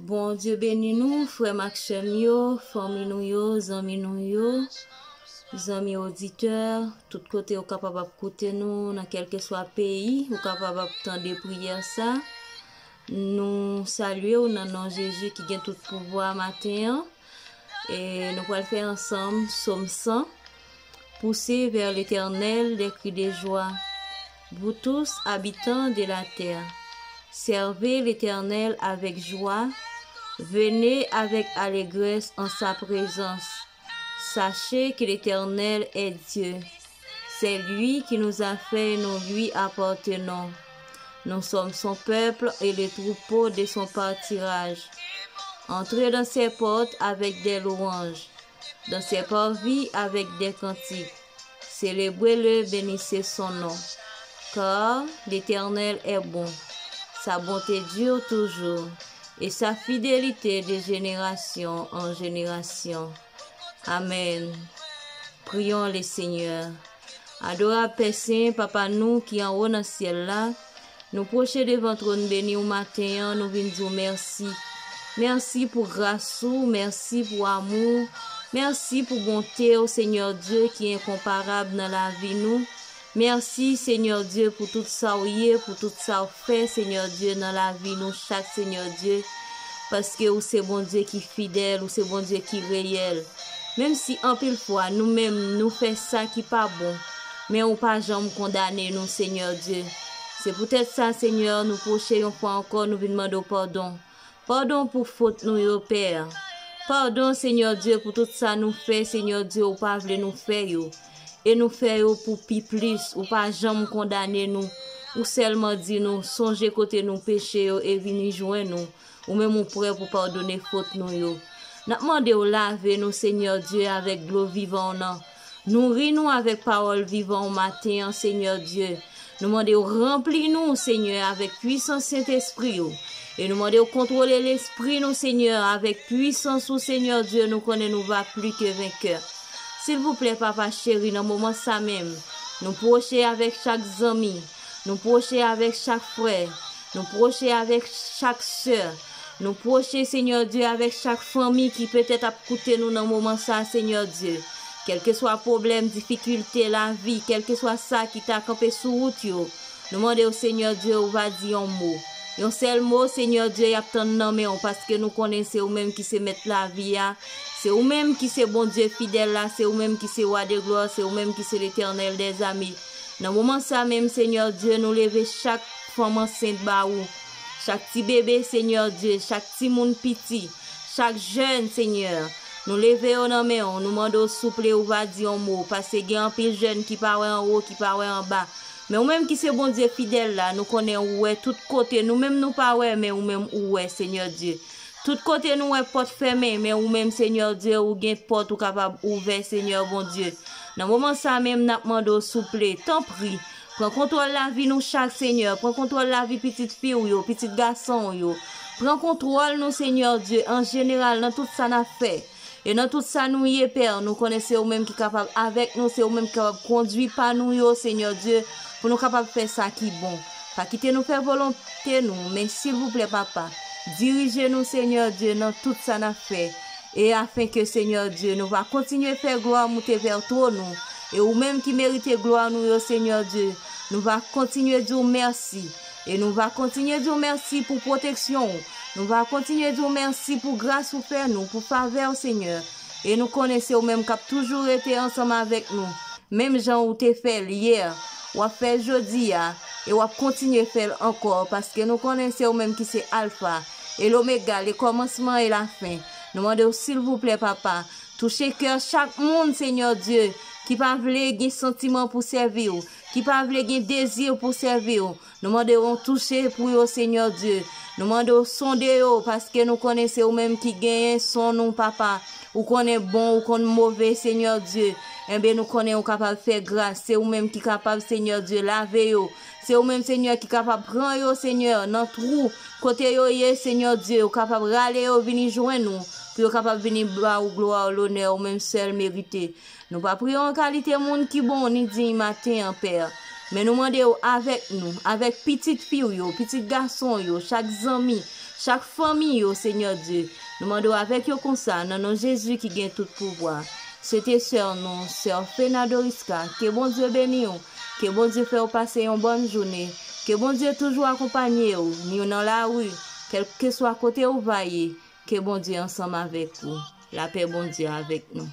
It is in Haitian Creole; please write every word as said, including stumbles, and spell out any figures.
Bondye beni nou, frè m ak sè m yo, fanmi nou yo, zanmi nou yo, zanmi oditè, tout kote ou kapab ap koute nou, nan kèlkeswa peyi, ou kapab ap tande priyè sa. Nou salye w nan non Jezi ki gen tout pouvwa maten an. E nou pral fè ansanm Sòm san. Poussez vers l'Éternel des cris de joie, vous tous, habitants de la terre. Servez l'Éternel avec joie, venez avec allégresse en sa présence. Sachez que l'Éternel est Dieu. C'est lui qui nous a fait et nous lui appartenons. Nous sommes son peuple et le troupeau de son pâturage. Entrez dans ses portes avec des louanges, dans ses parvis avec des cantiques. Célébrez-le, bénissez son nom. Car l'Éternel est bon. Sa bonté dure toujours, et sa fidélité de génération en génération. Amen. Prions le Seigneur. Adorab Pè Sen, Papa nou ki anwo nan syèl la, nou pwoche devan twòn beni w maten an, nou vin di w mèsi. Mèsi pou gras ou, mèsi pou amou w, mèsi pou bonte w, Senyè Dye, ki enkonparab nan lavi nou. Mèsi, Senyè Dye, pou tout sa w ye, pou tout sa w fè, Senyè Dye, nan lavi nou chak, Senyè Dye, paske ou se Bondye ki fidèl, ou se Bondye ki reyèl. Menm si anpil fwa nou menm nou fè sa ki pa bon, men ou pa janm kondane nou, Senyè Dye. Se poutèt sa, Senyè, nou pwoche yon fwa ankò, nou vin mande w padon. Padon pou fot nou yo, Pè. Padon, Senyè Dye, pou tout sa nou fè, Senyè Dye, ou pa vle nou fè yo. E nou fè yo pou pi plis, ou pa janm kondane nou. Ou sèlman di nou, sonje kote nou peche yo e vini jwenn ou. Ou menm ou prè pou padone fot nou yo. N ap mande w lave nou, Senyè Dye, avèk dlo vivan w nan. Nouri nou avèk pawòl vivan w maten an, Senyè Dye. Nou mande w ranpli nou, Senyè, avèk pwisans Sentespri w. E nou mande w kontwole lespri nou, Senyè, avèk pwisans ou, Senyè Dye, nou konnen nou va pli ke venkè. Silvouplè, Papa cheri, nan moman sa menm, nou pwoche avèk chak zanmi, nou pwoche avèk chak frè, nou pwoche avèk chak sè, nou pwoche, Senyè Dye, avèk chak fanmi ki petèt ap koute nou nan moman sa, Senyè Dye. Kèlkeswa pwoblèm, difikilte lavi, kèlkeswa sa ki ta kanpe sou wout yo, nou mande w, Senyè Dye, ou va di yon mo. Yon sèl mo, Senyè Dye, y ap tann nan men w, paske nou konnen se ou menm ki se mèt lavi a, se ou menm ki se Bondye fidèl la, se ou menm ki se Wa de glwa, se ou menm ki se Letènèl dèzame. Nan moman sa menm, Senyè Dye, nou leve chak fanm ansent ba ou, chak ti bebe, Senyè Dye, chak timoun piti, chak jèn, Senyè. Nou leve yo nan men w, nou mande w souple ou va di yon mo, paske gen anpil jèn ki pa wè anwo, ki pa wè anba. Men ou menm ki se Bondye fidèl la, nou konnen ou wè tout kote, nou menm nou pa wè, men ou menm ou wè, Senyè Dye. Tout kote nou wè pòt fèmen, men ou menm, Senyè Dye, ou gen pòt ou kapab ouvè, Senyè Bondye. Nan moman sa menm, n ap mande w souple, tanpri, pran kontwòl lavi nou chak, Senyè. Pran kontwòl lavi pitit fi w yo, pitit gason w yo. Pran kontwòl nou, Senyè Dye, an jeneral, nan tout sa n ap fè. E nan tout sa nou ye, Pè, nou konnen se ou menm ki kapab avèk nou, se ou menm ki kapab kondwi pa nou yo, Senyè Dye, pou nou kapab fè sa ki bon. Pa kite nou fè volonte nou, men silvouplè, Papa, dirije nou, Senyè Dye, nan tout sa n ap fè. E afen ke, Senyè Dye, nou va kontinye fè glwa moute vè twòn ou. E ou menm ki merite glwa nou yo, Senyè Dye, nou va kontinye di w mèsi. E nou va kontinye di w mèsi pou pwoteksyon w. Nou va kontinye di w mèsi pou gras ou fè nou, pou favè w, Senyè. E nou konnen se ou menm k ap toujou rete ansanm avèk nou. Menm jan ou te fè l yè, w ap fè l jodi a, e w ap kontinye fè l ankò, paske nou konnen se ou menm ki se Alfa e Lomega, le kòmansman e lafen. Nou mande w, silvouplè, Papa, touche kè chak moun, Senyè Dye, ki pa vle gen santiman pou sèvi w, ki pa vle gen dezi pou sèvi w. Nou mande w touche pou yo, Senyè Dye. Nou mande w sonde yo, paske nou konnen se ou menm ki genyen son nou, Papa. Ou konnen bon, ou konn move, Senyè Dye. Enben, nou konnen ou kapab fè gras. Se ou menm ki kapab, Senyè Dye, lave yo. Se ou menm, Senyè, ki kapab pran yo, Senyè, nan twou kote yo ye, Senyè Dye. Ou kapab rale yo vini jwenn ou, pou yo kapab vini ba ou glwa, lonè ou menm sèl merite. Nou pa priye w an kalite moun ki bon ni diy maten an, Pè. Men nou mande w avèk nou, avèk pitit fi w yo, pitit gason w yo, chak zanmi, chak fanmi yo, Senyè Dye. Nou mande w avèk yo konsa, nan non Jezi ki gen tout pouvwa. Se te sè nou, sè Fena Doriska, ke Bondye beni w, ke Bondye fè w pase yon bòn jounen, ke Bondye toujou akonpanye w, ni w nan lari, kèlkeswa kote w va ye, ke Bondye ansanm avèk ou. Lapè Bondye avèk nou.